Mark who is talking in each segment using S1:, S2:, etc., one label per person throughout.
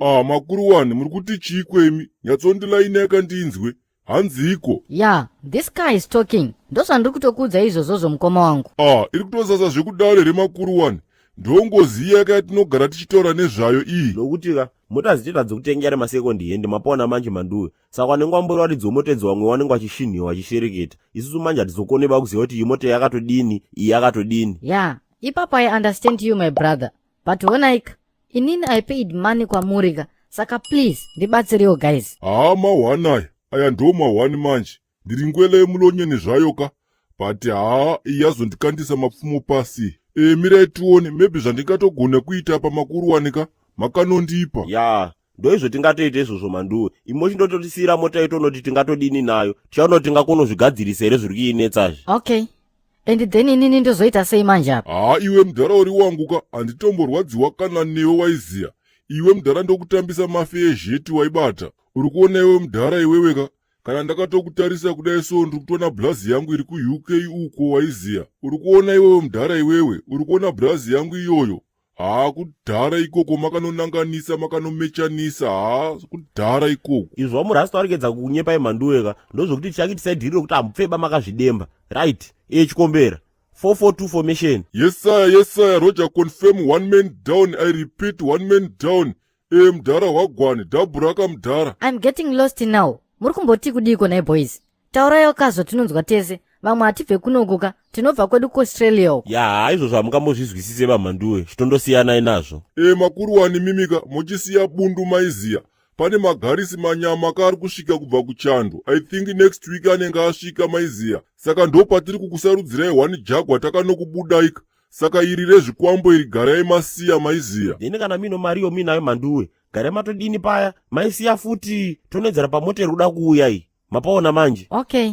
S1: Ah, makuru wani muri kuti chii kwemi nyatsondilaini yakandinzwe hanziiko
S2: ya this guy is talking ndozvandiri kutokuudza izvozvozvo mukoma wangu
S1: ah iri kutosasa zvekudaro here makuru wani ndongozi iya yaka yatinogara tichitaura nezvayo iyi
S3: nokuti ka mota dzichita dzekutengera masekondi hende mapona manje manduwe saka wanenge wambori waridzi wemota idzi vamwe wanenge wachishinhiwa wachishereketa isusu manje hatizokone ba kuziva kuti iyi mota yakatodini iyi yakatodini
S2: ya ipapo i understand you my brother but honaika inini i paid money kwamuri ka saka please ndibatsirewo guys
S1: haa mahwani aya aya ndo mahwani manje ndiri ngwele yemulonyeni zvayo ka but haa iyi yazondikandisa mapfumo pasi e mirai tione maybe zvandingatogona kuita pamakuru wanika makanondipa
S3: ya ndoizvo tingatoita izvozvo manduwe imo chindototisiyira mota yetonoti tingatodini nayo tichaona kuti tingakonozvigadzirisa here zviri kuinetsazve
S2: okay and then inini ndozoita sei manje apa
S1: haa iwe mudhara uri wangu ka handitomborwadziwa kana newe waiziya iwe mudhara ndokutambisa mafi ezheti waibata uri kuona iwe mudhara iwewe ka kana ndakatokutarisa kudai so ndiri kutoona bhurazi yangu iri kuuk uko waiziya uri kuona iwewe mudhara iwewe uri kuona bhurazi yangu iyoyo haa kudhara ikoko makanonanganisa makanomechanisa haa kudhara ikoko
S3: izvo vamurasta varikuedza kunyepa imhanduwe ka ndozvokuti tichakuitisai dhiri rokuti hamupfeba makazvidemba right iye chikombera 442 formation
S1: yesaya yesaya roger confirm one man down i repeat one man down e mudhara hwagwani dhabhuraka mudhara
S2: i'm getting lost now muri kumboti kudiiko nhai boys taurayo ka zvatinonzwa tese vamwe hatibve kunoku ka tinobva kwedu kuaustralia uko
S3: ya haa izvozvo hamungambozvizwisise vamhanduwe chitondosiyanai nazvo
S1: e makuru wani mimika muchisiya bundu maiziya pane magarisi manyama kaari kusvika kubva kuchando i think next week anenge asvika maiziya saka ndo patiri kukusarudzirai one jagwa takanokubudaika saka iri rezvikwambo iri garai masiya maiziya
S3: then kana mino mariyo muinayo mhanduwe garai matodini paya maisiya futi tonedzera pamota iri kuda kuuya iyi mapaona manje
S2: okay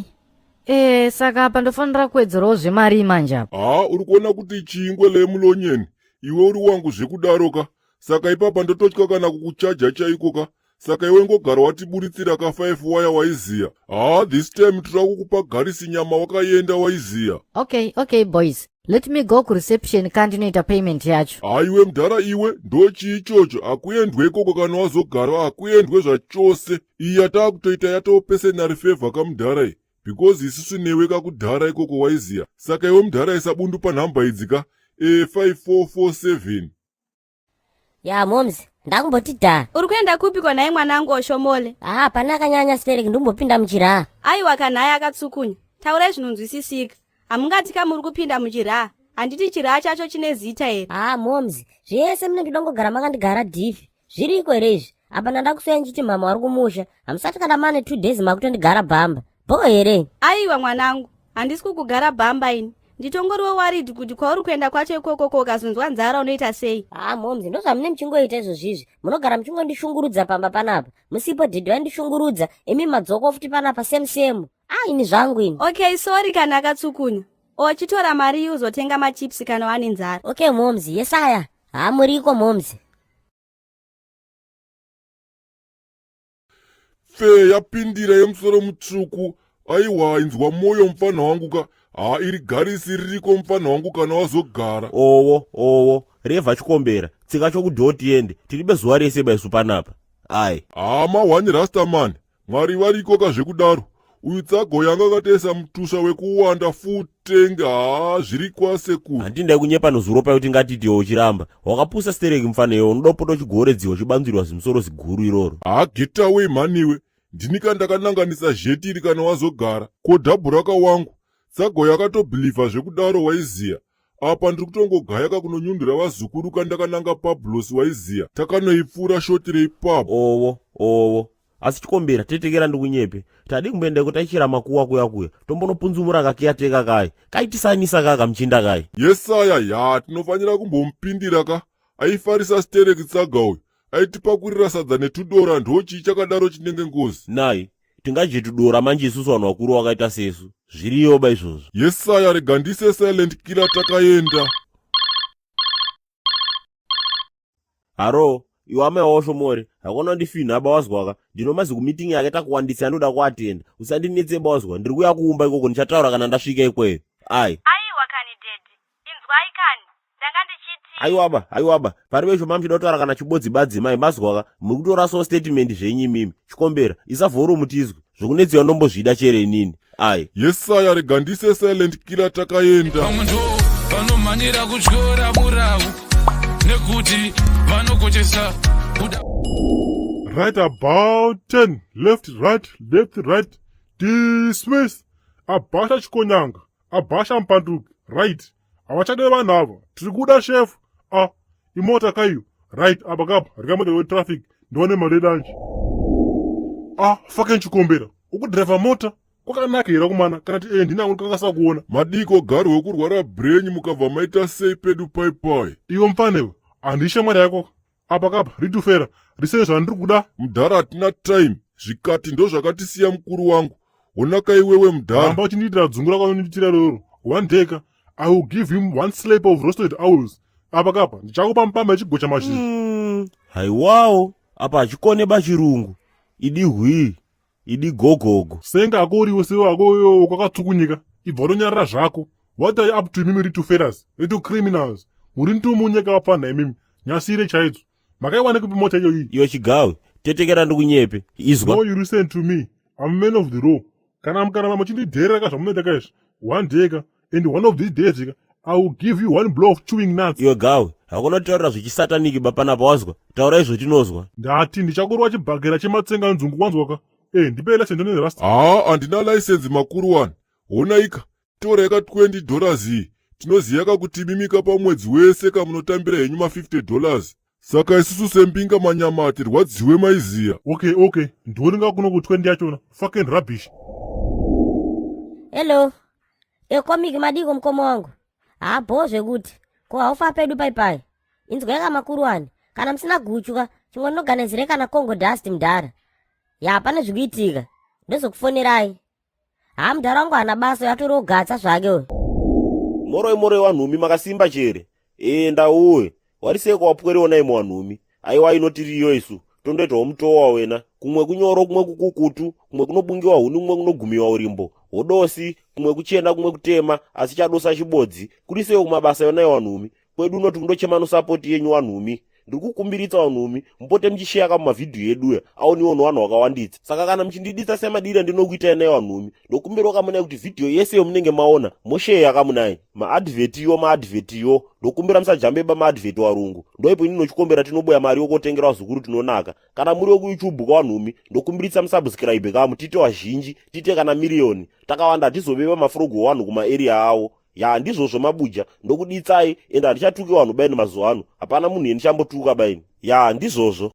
S2: e saka apa ndofanira kuwedzerawo zvemari manje apa
S1: haa uri kuona kuti chingwe lemulonyeni iwe uri wangu zvekudaro ka saka ipapa ndototya kana kukuchaja chaiko ka saka iwe ngogara watiburitsira ka 5 waya waiziya haa this time tira kukupa garisi nyama wakaenda waiziya
S2: okay okay boys let me go kureception ka ndinoita payment yacho
S1: haiwe mudhara iwe ndochii ichocho hakuendwe ikoko kana wazogara hakuendwe zvachose iyi yataakutoita yatoo personal favor kamudhara iyi because isusu newe kakudhara ikoko waiziya saka iwe mudhara isa bundu panhamba idzi ka e 5447
S4: ya moms ndakumboti dha
S5: uri kuenda kupi ko nhai mwanangu oshomole
S4: haa pane akanyanya stereki ndombopinda muchiraa
S5: aiwa kanhai akatsukunya taurai zvinonzwisisika hamungati ka muri kupinda muchiraa handiti chiraa chacho chine zita here
S4: haa moms zvese mune ndinongogara makandigara dhifi zviriko here izvi apa ndandakusoya ndichiti mama wari kumusha hamusati kana mane two days makutondigara bhamba bho here
S5: aiwa mwanangu handisi kukugara bhamba ini nditongoriwo worried kuti kwauri kuenda kwacho ikoko ko ukazonzwa nzara unoita sei
S4: haa momzi ndozvamune muchingoita izvozvizvi munogara muchingondishungurudza pamba panapa musipo dhidhi vaindishungurudza imi madzoko futi panapa same same ah ini zvangu ini
S5: okay sorry kana akatsukunya ochitora mari iyi uzotenga machips kana wane nzara
S4: okay momzi yesaya haa muriko momzi
S1: Pfee yapindira yemusoro mutsvuku aiwa inzwa moyo mupfanha wangu ka haa iri garisi ririko mupfanha wangu kana wazogara
S3: owo owo revha chikombera tsika chokudhoo tiende tiribe zuva rese baisu panapa ai
S1: haa mahwani rastaman Mwari variko ka zvekudaro. Uyu tsago yanga akatoisa mutusva wekuwanda full tank haa zviri kwasekuru.
S3: Hanti ndaikunyepa nozuro paye kuti ngatitiwo uchiramba. Wakapusa stereki mfana iwe unoda kupota uchigoredziwa uchibanzwirwa zimusoro ziguru iroro.
S1: Haa get away mhani iwe. Ndini ka ndakananganisa zheti iri kana wazogara. Ko dhabhuraka wangu. Tsago yakatobhilivha zvekudaro waiziya. Apa ndiri kutongogaya kakunonyundura vazukuru kandakananga Pablos waiziya. Takanoipfuura shoti reipapo.
S3: Owo owo asi chikombera tetekera ndikunyepe tadi kumboenda iko taichera makuwa kuya kuya tombonopunzumura kakiyateka kai kaitisanisa kaka muchinda kai
S1: yesaya ya tinofanira kumbomupindira ka aifarisa stereki tsaga uyu aitipakurira sadza netudora ndochii chakadaro chinenge ngozi
S3: nai tingadye tudora manje isusu vanhu vakuru vakaita sesu zviriyo ba izvozvo
S1: yesaya rega ndise silent killer takaenda
S3: haro iwe amai waoshomore hakona ndifinha ba wazwaka ndinomazi kumeeting yake takuwandisa yandoda kuatenda usandinetse ba wazwa ndiri kuya kuumba ikoko ndichataura kana ndasvika ikweyo ai
S5: aiwa kani daddy inzwai kani ndanga ndichiti
S3: Aiwaba, aiwaba, pari vesho mamuchida kutaura kana chibodzi badzi mai mazwaka, muri kutorasawo statement zvenyu imimi. Chikombera, isa volume tizwe. Zvokunetsiwa ndombozvida chere inini. Ai.
S1: Yesaya rega ndise silent killer takaenda.
S6: Vamwe ndo vanomhanyira kutyora murau nekuti vanokochesa kuda.
S1: Right about 10 left right left right dismiss. Abhasha Chikonyanga, abhasha Mupanduki, right. Havachade vanhu ava, tiri kuda shefu. Ah, imota kaiyo. Right, apa kapa, rikamota wetraffic, ndione mari yedanje. Ah, fucking Chikombera, ukudhiraivha mota? Kwakanaka here kumana kana ti eh ndina kangasa kuona. Madiko garwe kurwara brain mukabva maita sei pedu pai pai. Iwe mfana iwe, handishamwari yako. Apa kapa, ritufera, risei zvandiri kuda. Mudhara hatina time, zvikati ndozvakatisiya mukuru wangu. Honaka iwewe mudhara. Ramba uchindiitira dzungu rako unondiitira iroro. One day ka, I will give him one slap of roasted owls. Apa kapa, ndichakupa mupamba yechigocha mashizha.
S3: Haiwawo, apa hachikone bachirungu. Idi hwii, idi gogogo.
S1: Senga ako uriwe sewe ako iwewe kwakatsukunyika. Ibva watonyarara zvako. What are you up to imimi little fellas, little criminals? Muri ndumunyeka vapfanha imimi. Nyasire chaidzo. Makaiwana kupi mota iyoyi?
S3: Iwe chigawe, tetekera ndikunyepe. Izwa.
S1: No, you listen to me. I'm a man of the law. Kana mukaramba muchindidherera ka zvamunoita ka izvi. One day ka, and one of these days ka, I will give you one blow of chewing nuts.
S3: Iwe gawe, hakuna kutaurira zvechisataniki ba panapa wazwa. Taura izvo tinozwa.
S1: Ndati ndichakurwa chibhakera chematsenga nzungu wanzwa ka. Eh, ndipe license ndone rasta. Haa, handina license makuru wani. Honaika, tora yaka 20 dollars iyi. Tinoziva ka kuti mimika pamwedzi wese ka munotambira henyu ma 50 dollars. Saka isusu sembinga manyama hatirwadziwe maiziya. Okay, okay. Ndioninga kuno ku 20 yachona. Fucking rubbish.
S4: Hello. Ekomiki madiko mukoma wangu. Haa bhoo zvekuti. Ko haufa pedu pai pai. Inzwai ka makuru wani. Kana musina guchu ka, chimwe ndinoganizire kana Congo dust mudhara. Ya pane zvikuitika. Ndozokufonerai. Haa mudhara wangu haana basa uyo atoriwo gatsa zvake uyo.
S3: Moroi moroi wanhumi makasimba chere. Ee ndauwe. Wariseko wapwere onai muwanhumi. Aiwa inotiriyo isu. Tondoitawo mutowa wena. Kumwe kunyoro kumwe kukukutu, kumwe kunobungiwa huni kumwe kunogumiwa urimbo. Hodosi, kumwe kuchena kumwe kutema, asi chadosa chibodzi. Kurisewo kumabasa yonai wanhumi. Kwedu unoti kundochema nosapoti yenyu wanhumi. Ndiri kukumbiritsa vanhumi mupote muchisheya ka mumavhidhiyo eduya aoniwo nevanhu vakawanditsa. Saka kana muchindiditsa semadiri andinokuitai nayo vanhumi, ndokumbirawo kamunai kuti vhidhiyo yese yomunenge maona mosheya kamunai. Maadvhetiyo maadvhetiyo, ndokumbira musajambe ba maadvheti warungu. Ndoipo ini nochikombera tinoboya mari yokotengera vazukuru tinonaka. Kana muri wekuYouTube kawanhumi, ndokumbiritsa musubscribe kamu tiite vazhinji, tiite kana miriyoni. Takawanda hatizoveva mafrogo wanhu kumaarea awo. Ya ndizvozvo mabuja, ndokuditsai ende handichatuki vanhu baini mazuva ano. Hapana munhu yendichambotuka baini. Ya ndizvozvo.